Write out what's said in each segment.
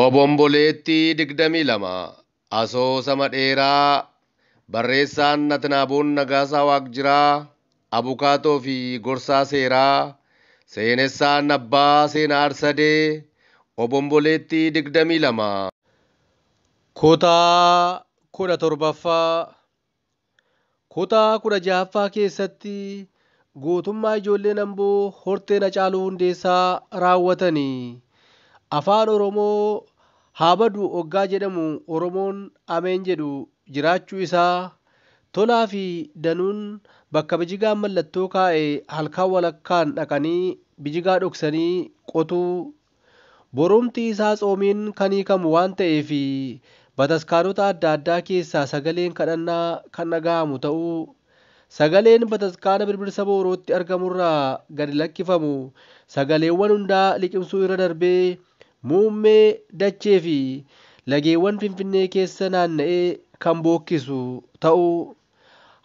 Obomboleettii 22 Asoosama dheeraa barreessaan Atnaaboon Nagaasaa Waaqjiraa Abukaatoo fi Gorsaa Seeraa Seenessaan Abbaa Seenaa Arsadee Obomboleettii 22. Kutaa 17ffaa. Kutaa 16ffaa keessatti gootummaa ijoolleen Amboo horteen Hacaaluu Hundeessaa raawwatanii Afaan Oromoo haa badu oggaa jedhamu Oromoon ameen jedhu jiraachuu isaa, Tolaa fi Danuun bakka Bijigaan mallattoo kaa'e halkan walakkaan dhaqanii Bijigaa dhoksanii qotuu, borumti isaa tsoomiin kan hiikamu waan ta'eef bataskaanota adda addaa keessaa sagaleen kadhannaa kan dhaga'amu ta'uu, sagaleen bataskaana Birbirsa Boorootti argamurraa gadi lakkifamu sagaleewwan hundaa liqimsuu irra darbee muummee dachee fi lageewwan Finfinnee keessa naanna'ee kan bookkisu ta'uu,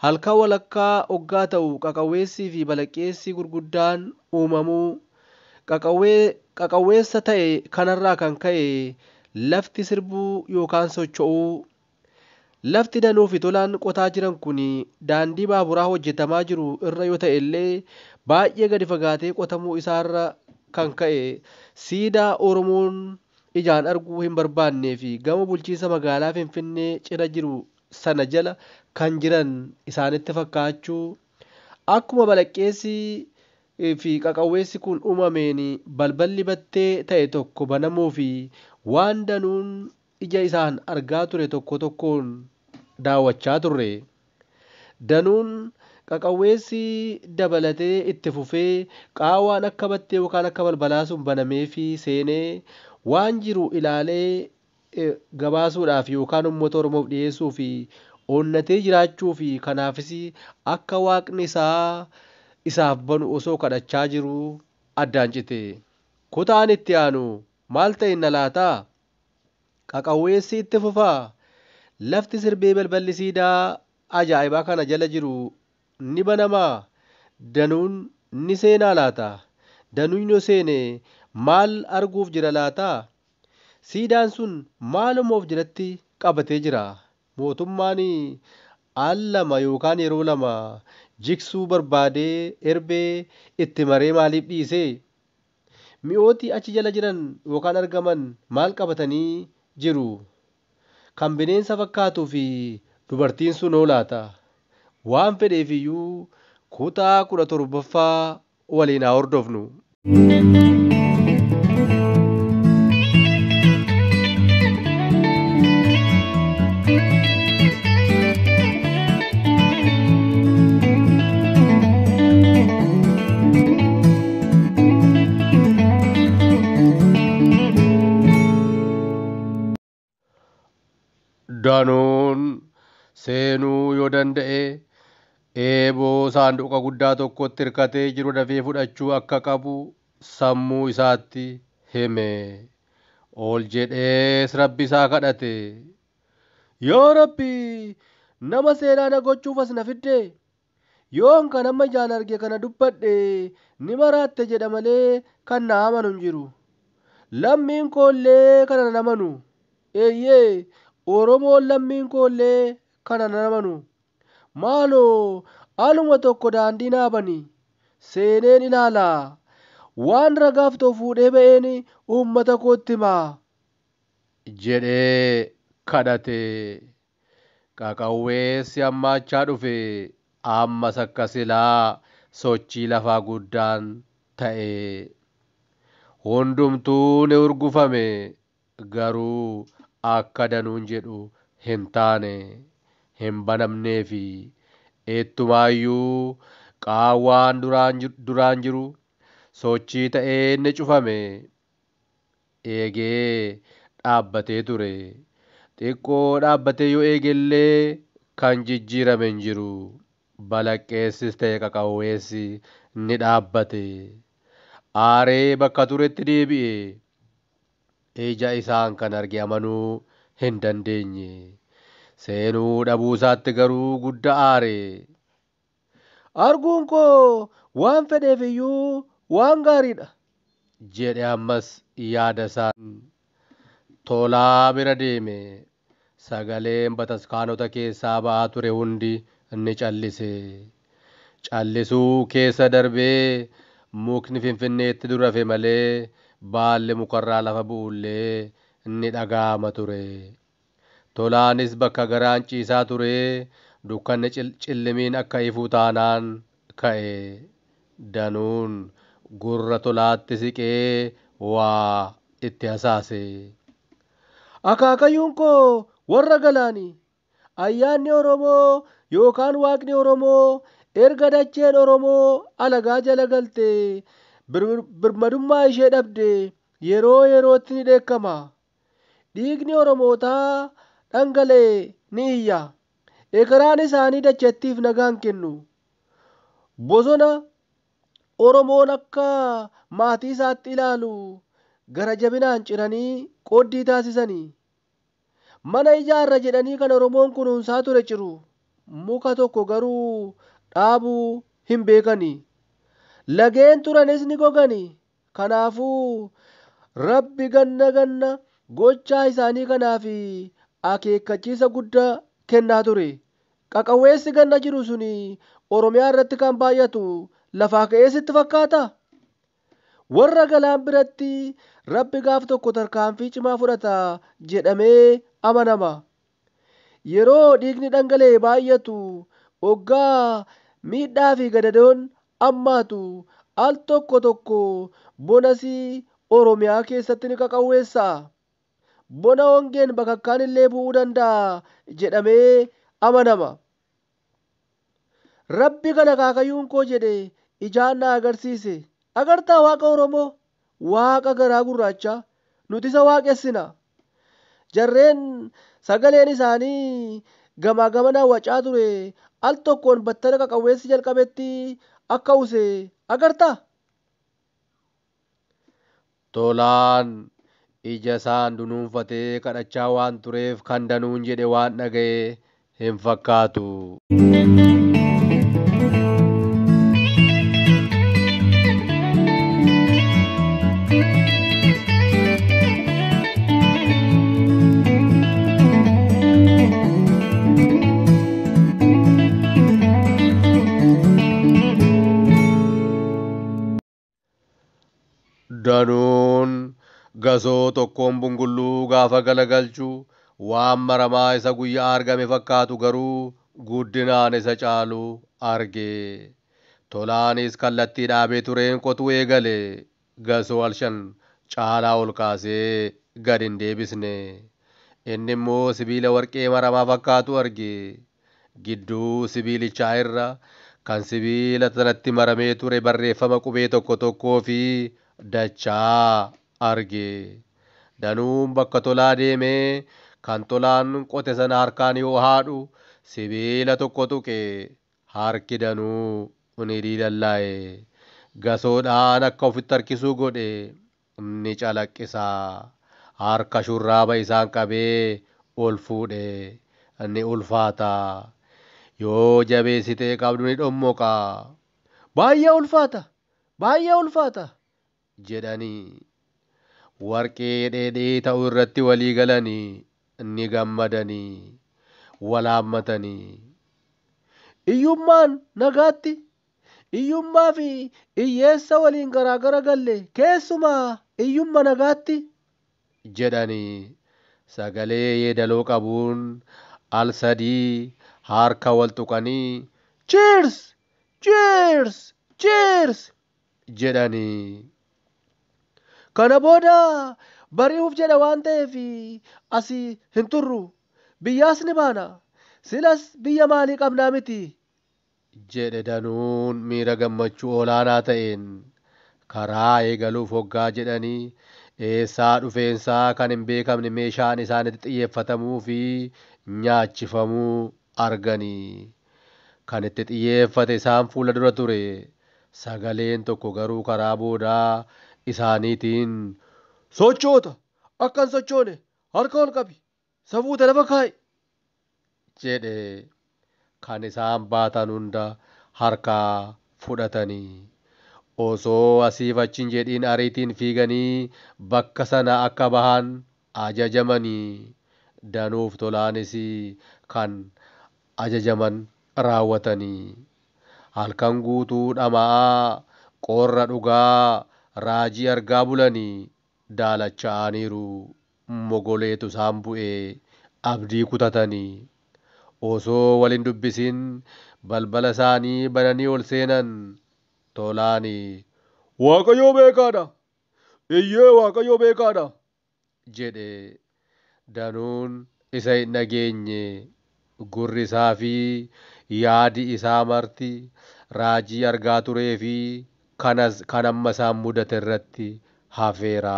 halkan walakkaa oggaa ta'u qaqawweessii fi balaqqeessi gurguddaan uumamuu, qaqawweessa ta'e kanarraa kan ka'e lafti sirbuu yookaan socho'uu, lafti Danuu fi Tolaan qotaa jiran kun daandii baaburaa hojjetamaa jiru irra yoo ta'e illee baay'ee gadi fagaatee qotamuu isaarra kan ka'e siidaa Oromoon ijaan arguu hin barbaannee fi gama bulchiinsa magaalaa Finfinnee cina jiru sana jala kan jiran isaanitti fakkaachuu, akkuma balaqqeessi fi qaqawweessi kun uumameen balballi battee ta'e tokko banamuu fi waan Danuun ija isaan argaa ture tokko tokkoon daawwachaa turre. Danuun qaqawweessi dabalatee itti fufee qaawwaan akka battee yookaan akka balbalaa sun banamee fi seenee waan jiru ilaalee gabaasuudhaaf yookaan uummata Oromoof dhiyeessuu fi onnatee jiraachuu fi kanaafis akka waaqni isaa isaaf banu osoo kadhachaa jiru addaan cite. Kutaan itti aanu maal ta'e na laata? Qaqawweessi itti fufaa? Lafti sirbee balballi siidaa ajaa'ibaa kana jala jiru ni banamaa? Danuun ni seenaa laata? Danuun yoo seene maal arguuf jira laata? Siidaan sun maaluma of jalatti qabatee jira? Mootummaan al lama yookaan yeroo lama jigsuu barbaadee erbee itti maree maaliif dhiise? Mi'ooti achi jala jiran yookaan argaman maal qabatanii jiru? Kan bineensa fakkaatuu fi dubartiin sun hoo laata? Waan fedheef iyyuu kutaa 17ffaa waliin haa hordofnu. Danuun seenuu yoo danda'e eeboo saanduqa guddaa tokkotti hirkatee jiru dafee fudhachuu akka qabu sammuu isaatti hime. Ol jedhees Rabbi isaa kadhate. Yaa Rabbi, nama seenaa na gochuuf as na fidde? Yoon kan amma ijaan arge kana dubbadhe ni maraatte jedha malee kan na amanu hin jiru. Lammiin koo illee kana nan amanu. Eeyyee, Oromoon lammiin koo illee kana nan amanu. Maaloo aluma tokko daandii naa bani. Seeneen ilaala. Waan ragaaf ta'u fuudhee ba'een uummata kootti himaa. Jedhee kadhate. Qaqawweessi hammaachaa dhufe. Ammas akka silaa sochii lafaa guddaan ta'e. Hundumtuu ni urgufame. Garuu akka Danuun jedhu hin taane. Hin banamneefi. Ittumaayyuu qaawwaan duraan jiru sochii ta'ee ni cufame. Eegee dhaabbatee ture. Xiqqoo dhaabbatee yoo eegellee kan jijjiirame hin jiru. Balaqqeessis ta'e qaqawweessi ni dhaabbate. Aaree bakka turetti deebi'e. Ija isaan kan arge amanuu hin dandeenye. Seenuu dhabuu isaatti garuu guddaa aare. Arguun koo waan fedheef iyyuu waan gaariidha. Jedhe ammas yaada isaan. Tolaa bira deeme. Sagaleen bataskaanota keessaa ba'aa ture hundi ni callise. Callisuu keessa darbee mukni Finfinneetti dur hafe malee baalli mukarraa lafa bu'ullee ni dhaga'ama ture. Tolaanis bakka garaan ciisaa turee dukkanni cillimiin akka ifuu taanaan ka'e. Danuun gurra Tolaatti siqee waa itti hasaase. Akaakayyuun koo warra galaani. Ayyaanni Oromoo yookaan Waaqni Oromoo erga dacheen Oromoo alagaa jala galte birmadummaa ishee dhabde yeroo yerootti ni dheekkama. Dhiigni Oromootaa dhangala'e ni iyya. Ekeraan isaanii dachattiif nagaan kennu. Bosona Oromoon akka maatii isaatti ilaalu gara jabinaan ciranii qooddii taasisanii. Mana ijaarra jedhanii kan Oromoon kunuunsaa ture ciru. Muka tokko garuu dhaabuu hin beekani. Lageen turanis ni gogani. Kanaafuu Rabbi ganna ganna gochaa isaanii kanaaf akeekkachiisa guddaa kennaa ture. Qaqawweessi ganna jiru suni Oromiyaa irratti kan baay'atu lafaa ka'ee sitti fakkaata? Warra galaan biratti Rabbi gaaf tokko tarkaanfii cimaa fudhata jedhamee amanama. Yeroo dhiigni dhangala'e baay'atu oggaa miidhaa fi gadadoon ammaatu al tokko tokko bonasii Oromiyaa keessatti ni qaqawweessa. Bona hongeen bakakkaan illee bu'uu danda'a jedhamee amanama. Rabbi kana akaakayyuun koo jedhe ijaan na agarsiise. Agartaa Waaqa Oromoo, Waaqa garaa gurraachaa, nuti isa waaqessina. Jarreen sagaleen isaanii gamaa gamanaa wacaa ture al tokkoon battala qaqawweessi jalqabetti akka use agartaa? Tolaan ija isaan dunuunfatee kadhachaa waan tureef kan Danuun jedhe waan dhaga'e hin fakkaatu. Danuun gasoo tokkoon bungulluu gaafa galagalchu waan maramaa isa guyyaa argame fakkaatu garuu guddinaan isa caalu arge. Tolaanis kallattii dhaabee tureen qotuu eegale. Gasoo al-shan caalaa ol kaasee gad hin deebisne. Inni immoo sibiila warqee maramaa fakkaatu arge. Gidduu sibiilichaa irra kan sibiila sanatti maramee ture barreeffama qubee tokko tokkoo fi dachaa arge. Danuun bakka Tolaa deemee kan Tolaan qote sana harkaan yoo haadhu sibiila tokko tuqe. Harki Danuu ni diilallaa'e. Gasoodhaan akka ofitti harkisuu godhe. Ni calaqqisa. Harka shurraaba isaan qabee ol fuudhe. Ni ulfaata. Yoo jabeessitee qabdu ni dhommoqa. Baay'ee ulfaata! Baay'ee ulfaata! jedhanii warqee dheedhii ta'uu irratti walii galanii ni gammadanii walaammatanii. Iyyummaan nagaatti, iyyummaa fi hiyyeessa waliin garaagara galle keessumaa iyyumma nagaatti jedhanii sagalee yeedaloo qabuun al sadii harka wal tuqanii Cheers! Cheers! Cheers! jedhanii. Kana booda bari'uuf jedha waan ta'eef asii hin turru. Biyyaas ni baana. Silas biyya maalii qabnaa miti? jedhe Danuun miira gammachuu olaanaa ta'een. Karaa eegaluuf hoggaa jedhanii eessaa dhufeensaa kan hin beekamne meeshaan isaanitti xiyyeeffatamuu fi nyaachifamuu arganii. Kan itti xiyyeeffate isaan fuula dura ture. Sagaleen tokko garuu karaa boodaa isaaniitiin Sochoota! Akka hin sochoone harka ol qabi! Safuuta lafa kaa'i! jedhe. Kan isaan baatan hunda harkaa fudhatanii. Osoo asiif achi hin jedhiin ariitiin fiiganii bakka sana akka bahan Ajajamanii Danuuf Tolaanis kan ajajaman raawwatanii. Halkan guutuu dhama'aa, qorra dhugaa, raajii argaa bulanii daalacha'aniiru. Mogoleetu isaan bu'ee abdii kutatanii. Osoo wal hin dubbisin balbala isaanii bananii ol seenan. Tolaan Waaqayyoo beekaadha! Iyyee Waaqayyoo beekaadha! jedhe. Danuun isa hin dhageenye. Gurri isaa fi yaadi isaa marti raajii argaa turee fi kanas kan amma isaan mudate irratti hafeera.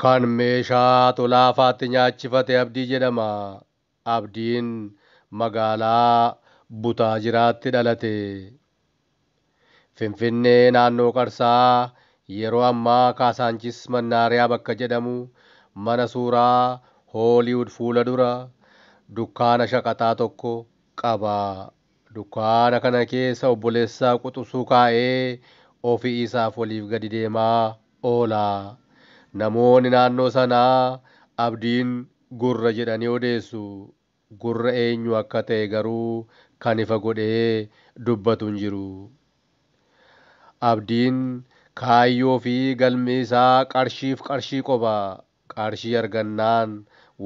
Kan meeshaa Tolaafaatti nyaachifate Abdii jedhama. Abdiin magaalaa Butaajiraatti dhalate. Finfinnee naannoo Qarsaa yeroo ammaa Kaasaanchis Mannaariyaa bakka jedhamu mana suuraa Hooliwud fuula dura dukkaana shaqaxaa tokko qaba. Dukkaana kana keessa obboleessaa quxisuu kaa'ee ofii isaaf waliif gadi deemaa oola. Namoonni naannoo sanaa Abdiin gurra jedhanii odeessu. Gurra eenyu akka ta'e garuu kan ifa godhee dubbatu hin jiru. Abdiin kaayyoo fi galmi isaa qarshiif qarshii qofa. Qarshii argannaan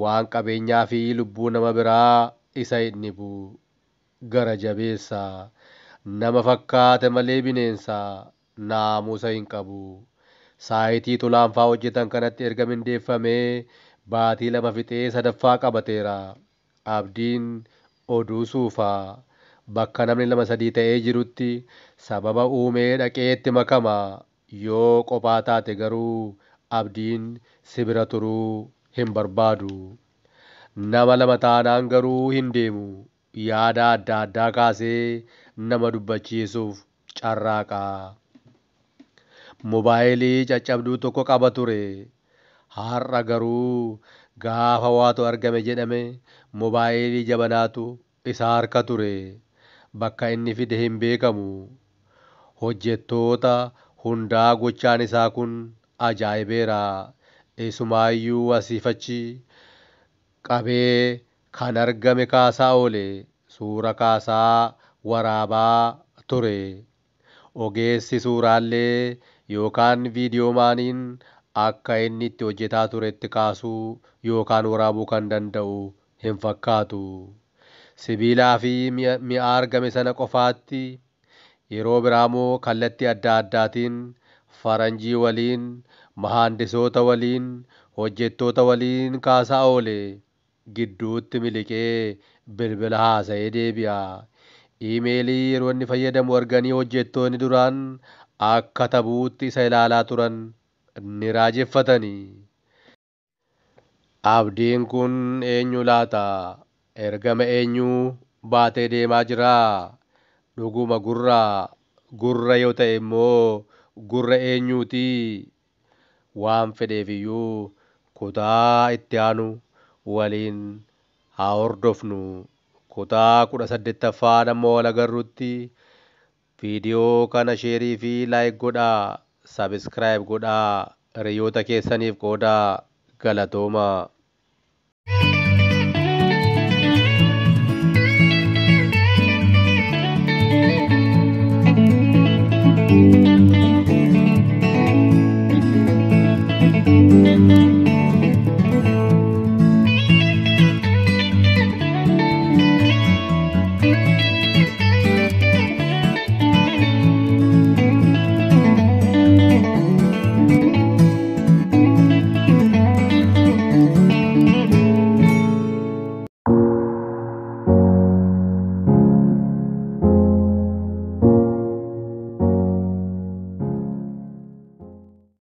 waan qabeenyaa fi lubbuu nama biraa isa hin dhibu. Gara jabeessa. Nama fakkaate malee bineensa. Naamusa hin qabu. Saayitii Tolaanfaa hojjetan kanatti erga mindeeffamee baatii 2 fixee sadaffaa qabateera. Abdiin oduu suufaa. Bakka namni 2 3 ta'ee jirutti sababa uumee dhaqee itti makama. Yoo qophaa taate garuu Abdiin si bira turuu hin barbaadu. Nama 2 taanaan garuu hin deemu. Yaada adda addaa kaasee nama dubbachiisuuf carraaqa. Mobaayilii caccabduu tokko qaba ture. Har'a garuu gaafa waatu argame jedhame mobaayilii jabanaatu isa harka ture. Bakka inni fide hin beekamu. Hojjettoota hundaa gochaan isaa kun ajaa'ibeera. Isumaayyuu asiif achi qabee kan argame kaasaa oole. Suura kaasaa waraabaa ture. Ogeessi suuraallee yookaan viidiyoomaaniin akka inni itti hojjetaa turetti kaasuu yookaan waraabuu kan danda'u hin fakkaatu. Sibiilaa fi mi'a argame sana qofaatti yeroo biraamoo kallattii adda addaatiin faranjii waliin, mahaandisoota waliin, hojjettoota waliin kaasaa oole. Gidduutti miliqee bilbila haasa'ee deebi'a. Iimeelii yeroo inni fayyadamu arganii hojjettoonni duraan akka tabuutti isa ilaalaa turan ni raajeffatanii. Abdiin kun eenyu laata? Ergama eenyuu baatee deemaa jiraa? Dhuguma gurraa? Gurra yoo ta'e immoo gurra eenyuuti? Waan fedheef iyyuu kutaa itti aanu waliin haa hordofnu. Kutaa 18ffaan amma wal agarrutti viidiyoo kana sheerii fi laayik godhaa, sabiskiraayib godhaa, hiriyoota keessaniif qoodaa. Galatooma.